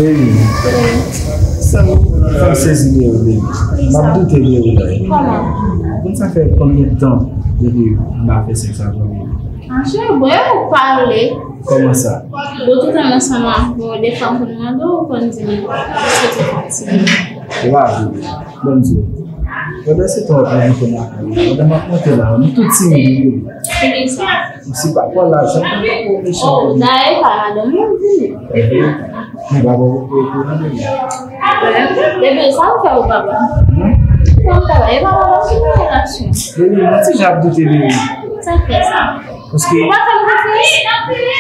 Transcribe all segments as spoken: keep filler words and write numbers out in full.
Baby, sa m fè m sezi de ou, baby. M ap doute de ou la. Kòman? Ou konn sa fè konbyen tan depi m pa fè sèks avè w, baby? Ah, cheri, bon, e ou pale. Kòman sa? Bon, toutan m ansanm avè w, defwa m konn mande w, ou konn di m, èske ou fatige? Wa, baby. Ban m di w. Pandan se tan w ap monte lakay la, pandan m ap monte la, nou tout timid, wi. Kisa? M se pa pran lajan, m pa pran mechan. Oh, dayè, e pa madanm mwen vini. Men papa w poko nan men. Bebe, sa w fè w papa? Hmm? Sa w fè w? E papa w ki nan relasyon? Bebe, mwen ti jan ap doute de ou. Sa k fè sa? Paske... Ou pa fè m konfyans?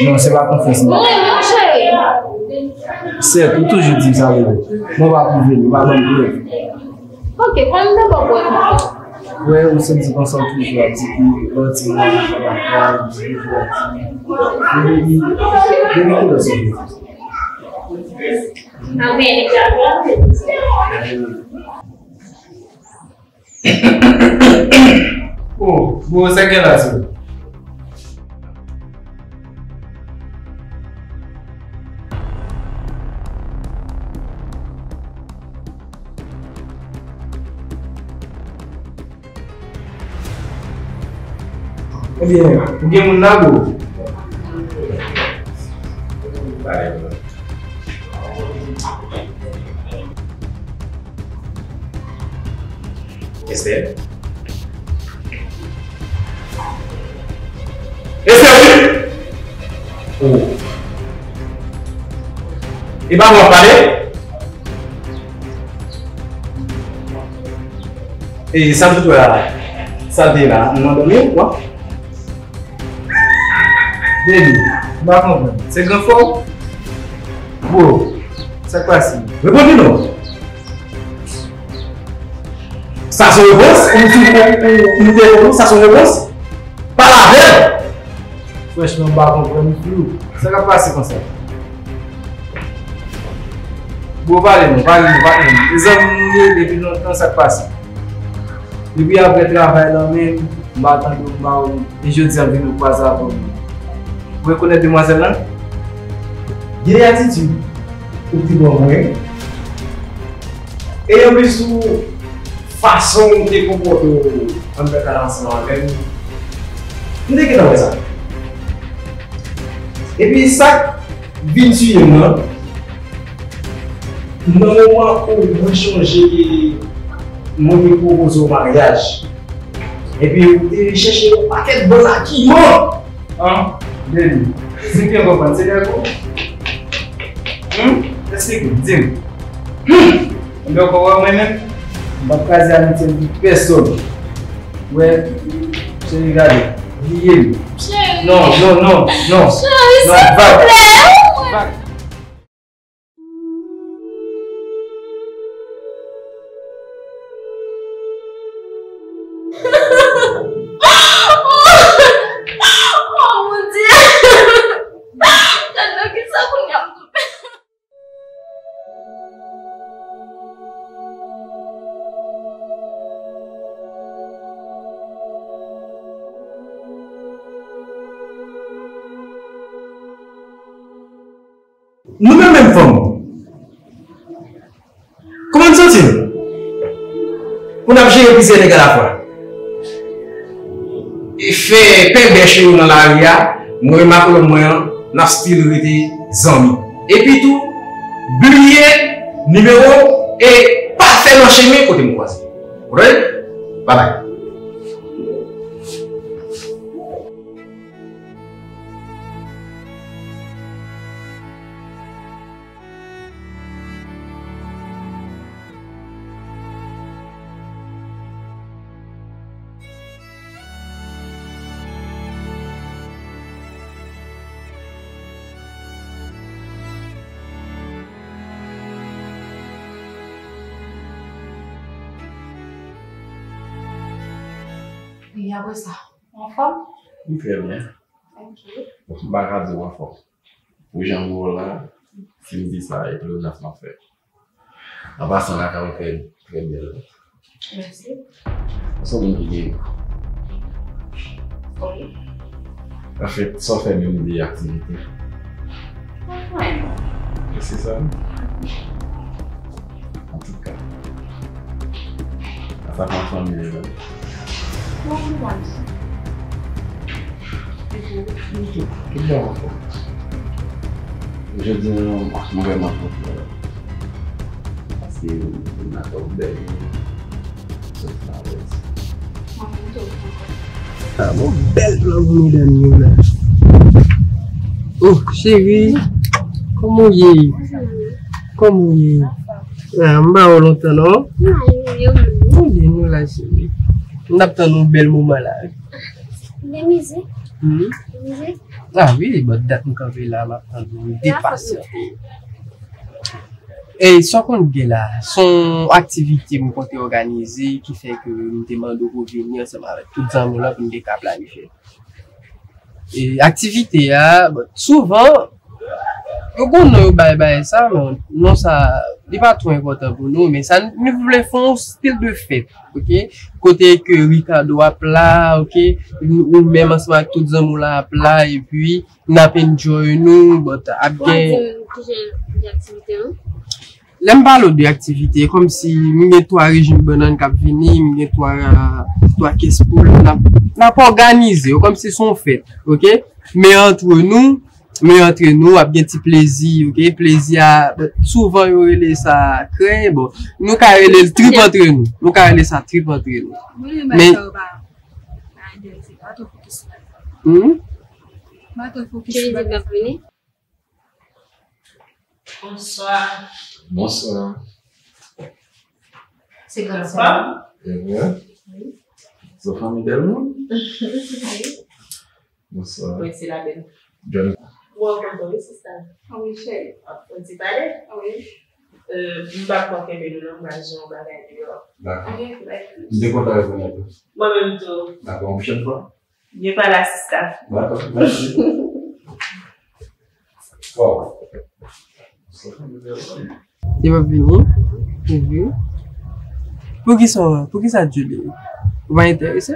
Non, se pa konfyans, non. Mwen, mwen, cheri. Sèt, ou toujou di m sa, bebe. Mwen pa pwouve l, ou pa ban m prèv. Ok, kòm m te ba w prèv ankò. Wè, ou santi konsa w toujou ap di ki manti, ou pa ka di toujou ap di. Depi, depi kilè sa w fè sa? Amen, e ka pran. Oh, bro, sa k gen la, sè? Ebyen, ou gen moun la, bro? Esther? Esther, wi! Oh. E pa mwen w ap pale? E sa m sot wè a, sa l te ye la, m nan dòmi, w ap Baby, m pa konprann. Se gran fò w? Bro, sa k pase? Reponn li non. Sa se yon repons? Ou, ou, ou, ou, ou te reponn ou, sa se yon repons? Pale avè l! Franchman, m pa konprann, m flou. Sa k ap pase konsa? Bro, pale non, pale non, pale non. E zanmi nou ye depi lontan, sa k pase? Depi apre travay lan menm, m pa tande w, m pa wè w, e jodi a m vin kwaze avè w. Ou rekonèt demwazèl lan? Gen de atitid ou te ban mwen. E anplis ou, fason ou te konpòte w anndan kay la ansanm avè m, m te gentan wè sa. Epi sa k vin tiye m nan, nan moman ou mwen chonje ke mwen te pwopoze w maryaj. Epi ou te chèche yon pakèt bon agiman. An, baby, di m byen konprann, se dèyè kou? Hum? Esplike m, di m. Hum! Ebyen, ou konn wè mwen menm? M p ap kraze amitye m pou pèsonn. Wè, cheri, gade, bliye m. Cheri. Non, non, non, non. Cheri, non, silvouplè. Vag. Oh, mon Dieu! Gad nan kisa kounye a m tonbe. Nou menm menm fanm, kòman n santi n pou n ap jere plizyè nèg alafwa? Fè pèbè cheri w nan lari a, mwen menm ak kolonn mwen an, n ap still rete zanmi. Epi tou, bliye nimewo w e pa fè nan chemen kote n kwaze. Ou konprann? Babay. E apre sa, ou anfòm? M trè byen. Ok. M pa ka di w anfòm. Pou jan m wè w la, si m di sa, e plezans m ap fè. An pasan, lakay ou fè trè bèl. Mèsi. Ou se yon moun ki gen... Wi. Anfèt, sa w fè menm de aktivite? Mwen. Se sa. Antouka, sa pa fanmi la. Tout bon ankò. Jodi a, mwen vrèman kontan. Paske ou nan twòp bèl. Sòt flawèz. Ah, bon, bèl plan pou medam yo la. Oh, cheri, kòman w ye? Kòman w ye? Ah, m pa wè w lontan, non? Mwen byen, nou la, cheri. M t ap tann yon bèl moman la. De mizik. Hmm? De mizik. Ah wi, bon, dat m kanpe la, m ap tann nou, m depasyante. E sa w konn gen la, se yon aktivite m konte òganize ki fè ke m te mande w pou w vini ansanm avèk tout zanmi w lan pou n te ka planifye. E aktivite a, bon, souvan, yo gon non yo bay bagay sa, men non sa, li pa twò enpòtan pou nou, men sa, nou vle fè yon stil de fèt, oke? Kote ke Ricardo ap la, oke? Ou menm ansanm ak tout zanmi w lan ap la, epi n ap enjoy nou, but ap gen. Ou di m ki jan de aktivite nou? Lè m pale w de aktivite, e kòmsi m gen twa rejim bannann k ap vini, m gen twa, twa kès poul, n ap, n ap òganize, e kòmsi se yon fèt, oke? Men antre nou, men antre nou, ap gen ti plezi, oke? Plezi a, souvan yo rele sa kren, bon, nou ka rele l trip antre nou, nou ka rele sa trip antre nou. Men, hmm? Bonswa. Bonswa. Se gransa. Ebyen. Wi. Zòt fanmi bèl moun? Wi. Bonswa. Wi, se la bèl. John. Ou kontan, wi, sista. Wi, cheri. Ap fè ti pale? Wi. Euh, m p ap pran kenbe nou non, m pral jere yon bagay deyò. Dakò. Ok, bye. M te kontan rekonèt ou. Mwen menm tou. Dakò, yon pwochèn fwa? Byen pale a sista. Dakò, mèsi. Wow. Li p ap vini? Pou vini? Poukisa, poukisa Julie? Ou pa enterese?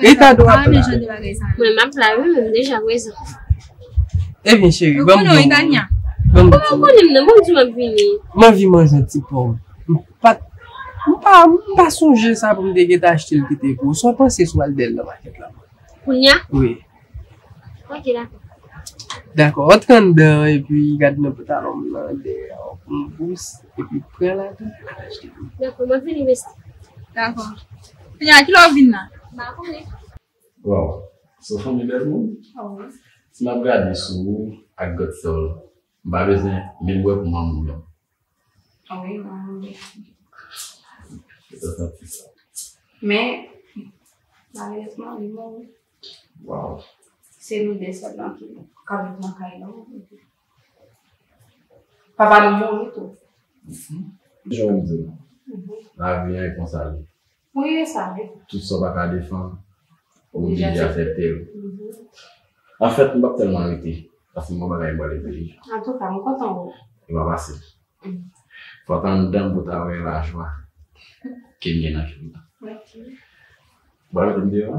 Rita dwe ap la. Mwen, m ap la, wi, men m deja prezan. Ebyen, cheri, ban m di w. Ban m di w. Ou konnen m nan, ban m di w m ap vini. M anvi manje yon ti pòm. M pa, m pa, m pa sonje sa pou m te gentan achte l kite pou ou. Sa w panse si w al dèyè l nan makèt la? Kounye a? Wi. Ok, dakò. Dakò, antre anndan epi gade nan pantalon m nan dèyè pou m bous, epi pran ladan. Dakò, m ap vini, besti. Dakò. Kounye a, kilè w vin la? M pa konnen. Waw, se yon fanmi bèl moun. Wi. Si m ap gade sou ou ak Godson, m pa bezwen menm wè pou manman m non. Wi, manman m. Ou ta santi sa? Men, malerezman, li mouri. Waw. Se nou de sèl lan ki ka viv nan kay lan. Papa nou mouri tou. Mhm. Jan w di nou, lavi an e konsa li. Wi, e sa, wi. Tout sa w pa ka defann, ou oblije aksepte l. Mhm. Anfèt, m p ap tèlman rete, paske m gon bagay m pral regle. Antouka, m kontan wè w. Li pa fasil. Mm. Fò w t anndan m pou w ta wè lajwa ke m gen nan kè m nan. Ok. Ou pral mete m deyò a?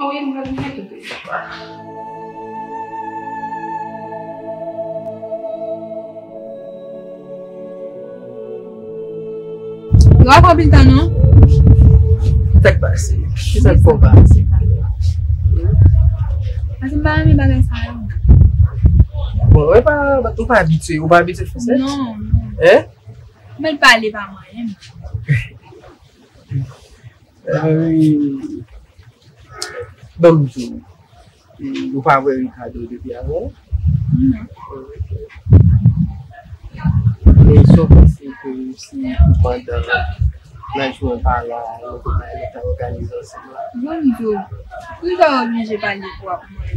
Wi, m pral mete w deyò. Yo ap anpil tan non. Sa k pase? Kisa k fè w pa aksepte? Paske m pa renmen bagay sa yo. Bon, e pa, ou pa abitye, ou pa abitye fè sèks? Non, non. Hein? Men pale pa mwen. Ban m di w, e, ou pa wè Ricardo depi avan? Non. Ok. Men sa w panse ke si pandan nan jounen pa la, nou te bay leta òganize ansanm la? Ban m di w, poukisa w oblije pale pou ap mwen?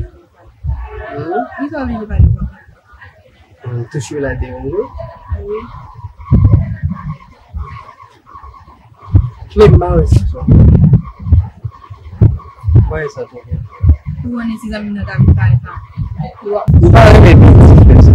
Hmm? Poukisa w oblije pale pou ap mwen? Hmm, touche w la deranje w? Wi. Men m pa wè sa twò. M pa wè sa twò. Ou konnen si zanmi m nan ta vin pale sa. Ou pa renmen piti frè sa.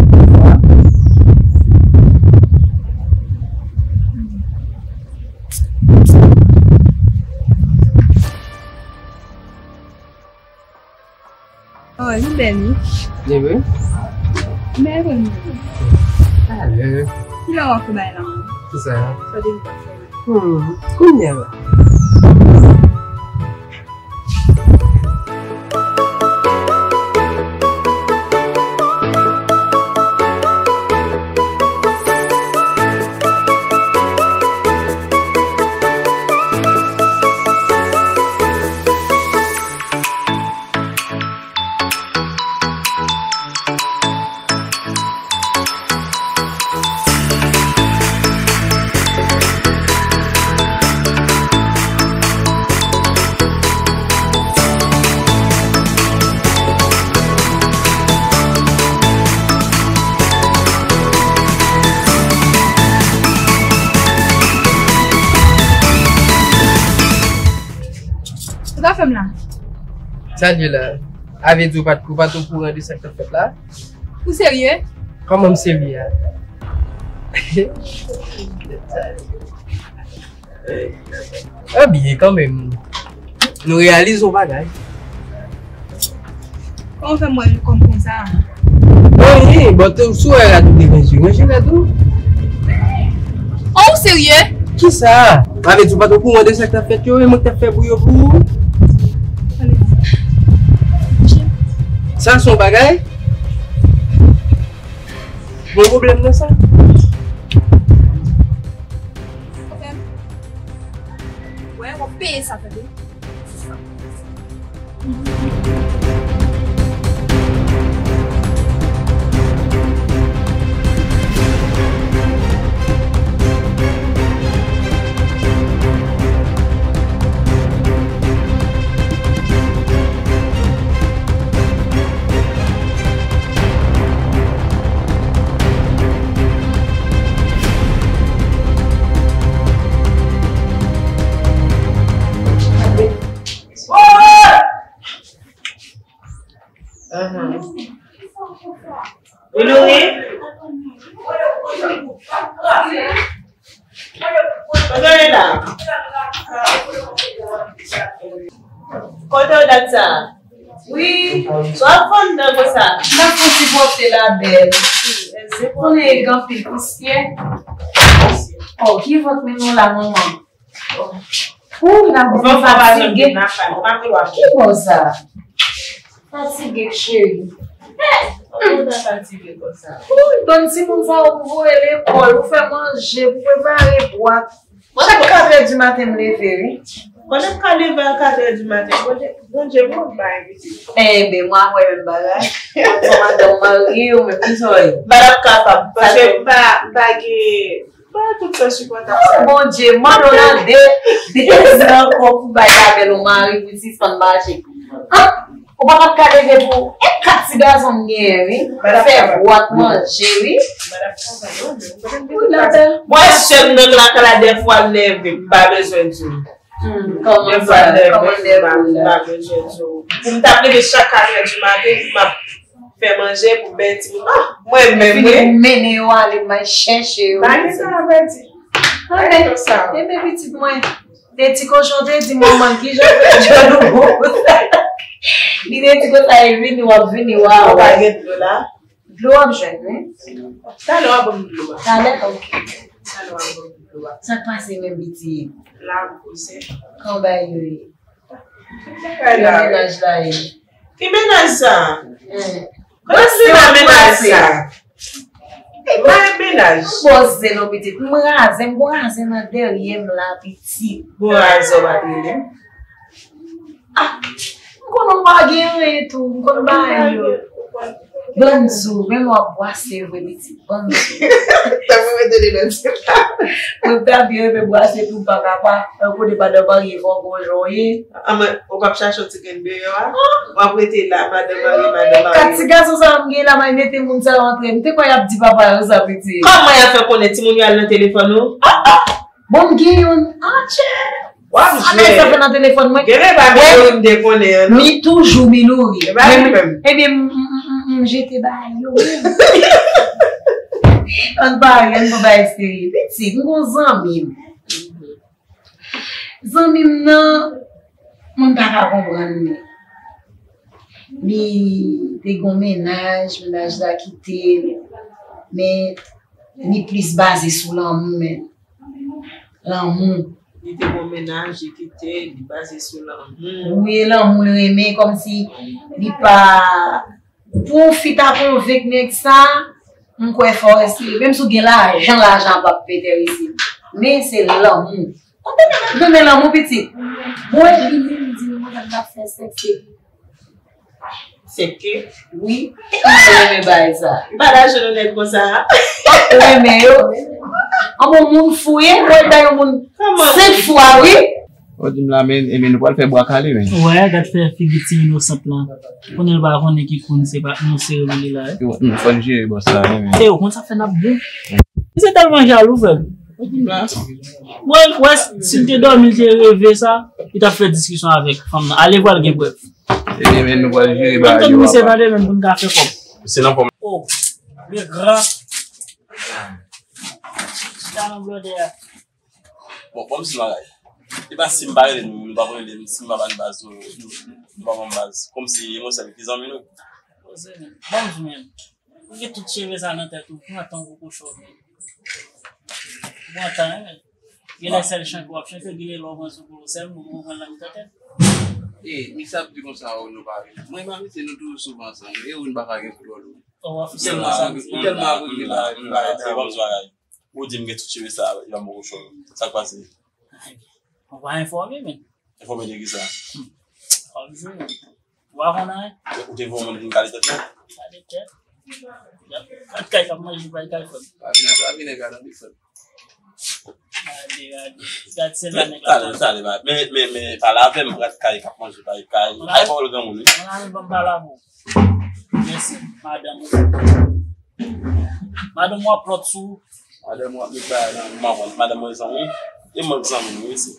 Oh, li bèl, wi. Li vre? Bèl, wi. Talè. Kilè w ap fè bagay la menm? Kisa? Sa w te di w t ap fè la? Hmm, kounye a la. Ou ka fè m la? Sa l ye la? A vle di ou pa t, ou pa t okouran de sa k t ap fèt la? Ou serye? Kòman m serye a? Ebyen, kanmenm, nou reyalize yon bagay. Kòman w fè m wè l kòm konsa? Anyen, bon, te, si w wè rad ou te ranje, ranje rad ou. Oh, ou serye? Kisa? Sa vle di ou pa t okouran de sa k t ap fèt yo, e mwen k t ap fè bri yo pou ou? Sa se yon bagay? Gon pwoblèm nan sa? Wè, w ap peye sa, tande. Wi, Louri. Kote w ye la? Kote w dat sa? Wi. Sa w ap fè anndan konsa? M ap fè ti pwòpte la, bèl. Ou konnen gen anpil pousyè. Oh, ki vant men nou la, manman. Ou la fatige. Ki bò sa? Fatige, cheri. Ou ta fatige konsa. Ou donn timoun sa yo pou voye lekòl, pou fè manje, pou prepare bwat. Chak katrè di maten m leve, wi. Konnen m ka leve a katrè di maten, Bondye, Bondye bon bay pitit. Enben, mwen mwen menm bagay. Mwen madanm marye, ou menm ki soy. Madanm kapab, paske m pa, m pa gen Ba tout sa sipòtab sa. Oh, Bondye, mande w nan de, de zan ankò pou bay labèl ou mari pou l sispann mache. An, ou pa t ap ka leve pou e kat ti gason m genyen, wi. Fè bwat manje, wi. Wi, labèl. Mwen sèl nan lakay la, dèfwa l leve, m pa bezwen di w. Hmm, kòman sa? Kòman nèg ou la? Pou m t ap leve chak katrè di maten, m ap fè manje pou bèl timoun. Ah, mwen menm, wi. Pou mennen yo ale, m al chèche yo. Bagay sa a pèdi. Anben, enben pitit mwen, de ti kochon te di manman l kijan fè djòl ou bon. Li te di konsa, e vini, w ap vini, w a wè. Ou pa gen dlo la? Dlo w ap jwenn, wi. Talè w ap ban m dlo a. Talè? Ok. Talè w ap ban m dlo a. Sa k pase menm, pitit? La, m poze. Kòman bagay yo ye? Ki bagay la, wi? Ki mennaj la ye? Ki mennaj sa? Kote se nan mennaj sa? E pa yon mennaj. M poze non, pitit. M raze, m gon raze nan dèyè m la, pitit. Gon raze w pa t rele m? Ah, m konnen w pa gen anyen tou, m konn bagay yo. Ban m di w, men w ap bwase vre, pitit, ban m di w. Tankou mete li nan ti pa. Mwen ta byen renmen bwase tou, m pa ka pa, kote madan marye fè w gon jan w ye. Anmwey, ou p ap chache yon ti grenn deyò a? W ap rete la, madan marye, madan marye. Kat ti gason sa yo m gen la, m al mete moun sa yo antre. M te kwè y ap di papa yo sa, pitit. Kòman y ap fè konnen timoun yo al nan telefòn ou? Bon, m gen youn. Atchè! W ap jwe. Sa fè nan telefòn mwen. Gen men pa Milouri m te konnen an, non? Mi toujou Milouri. E pa li menm. Ebyen, m, m, m, m, m jete bagay yo menm. Ann pale, ann pran bagay serye. Pitit, m gon zanmi m. Zanmi m nan, mwen pa ka konprann li. Li te gon mennaj, mennaj la kite l. Men, Li plis baze sou lanmou menm. Lanmou. Li te gon mennaj, li kite, li baze sou lanmou. Wi, lanmou l renmen, kòmsi li pa. Pou yon fi ta konvenk nèg sa, m kwè fò eseye. Menm si w gen lajan, lajan p ap enterese l. Men se lanmou. Konbyen nèg ap renmen lanmou, pitit? Mwen, li di m, di m, mwen, m ap fè sèks epi. Sèke? Wi. M renmen bagay sa. M pa ta jwenn yon nèg konsa. Ou renmen yo? An bon moun fou ye, mwen bay yon moun senk fwa, wi. Ou di m la, men, e men nou pral fè bwa kale, men. Wè, gad fè figi ti inosant lan. Konnen l pa konnen ki kounn se pa nou se yo li la. Yo, hmm, fò n jere bòs la, wi, men. E ou konn sa fè n ap bon. Misye tèlman jalou, frè m. Mwen, wè, si l te dòmi, l te reve sa, li t ap fè diskisyon avèk fanm nan. Ale vwa l gen prèv. E men nou pral jere bagay yo. Misye tande menm pou n ka fè kòb. Se nan fòm. Oh, le gran. Chita nan blòdè a. Bon, bon, m si bagay. E pa si m pa rele nou, nou pa rele m, si m pa ban baz, nou, nou, nou pa ban baz. Kòmsi e mwen sèl ki zanmi nou. Poze men. Bon, di men. Ou gen tout cheve sa nan tèt ou, pran tan pou kochon. Pran tan, hein. Gen lè sèl chante w ap chante, gen lè lè w pran sou pou sèl moun, ou pran nan mitan tèt. E, mi sa ap di konsa, ou nou pa rele. Mwen, m avèti nou toujou souvan ansanm. E ou n pa ka gen kontwòl ou. Ou tèlman avègle, ou tèlman avègle la. Ou di m gen tout cheve sa, e pa mwen kochon. Sa k pase? Ou pa enfòme, men. Enfòme de kisa? Ou ap jwe. Ou pa konn anyen. Ou te voye moun vin kale tèt mwen? Kale tèt. Kat kay k ap manje bay kay fè. Pa vin ap vin gade anpi fè. Gade, gade. Gade se la nèg la. Tale, tale, ba. Men, men, men, pale avè m, kat kay k ap manje bay kay. Ay, pawòl granmoun, wi. Mwen la, men, ban m pale avè w. Mèsi, madanm. Madanm w ap lòt sou. Madanm w ap met bagay nan. M pa konn, madanm mwen zanmi. E mwen zanmi nou, wi, se.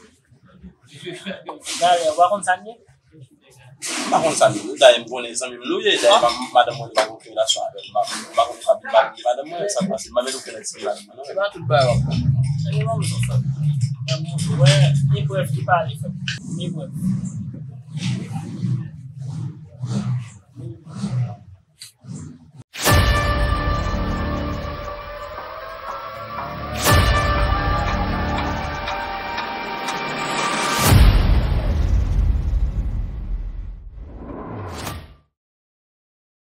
Dayè, ou pa konn sa m ye? M pa konn sa m ye. Dayè, m konnen zanmi m nou ye. Dayè, pa, madanm mwen li pa gen okenn relasyon avè l. M pa, m pa konn sa m pa gen madanm mwen, sa k pase. M pa met okenn lèt sou madanm mwen, non. Se pa tout bagay w ap konn. E non, m sou fè. Wè, e prèv ki pale, fè. E prèv.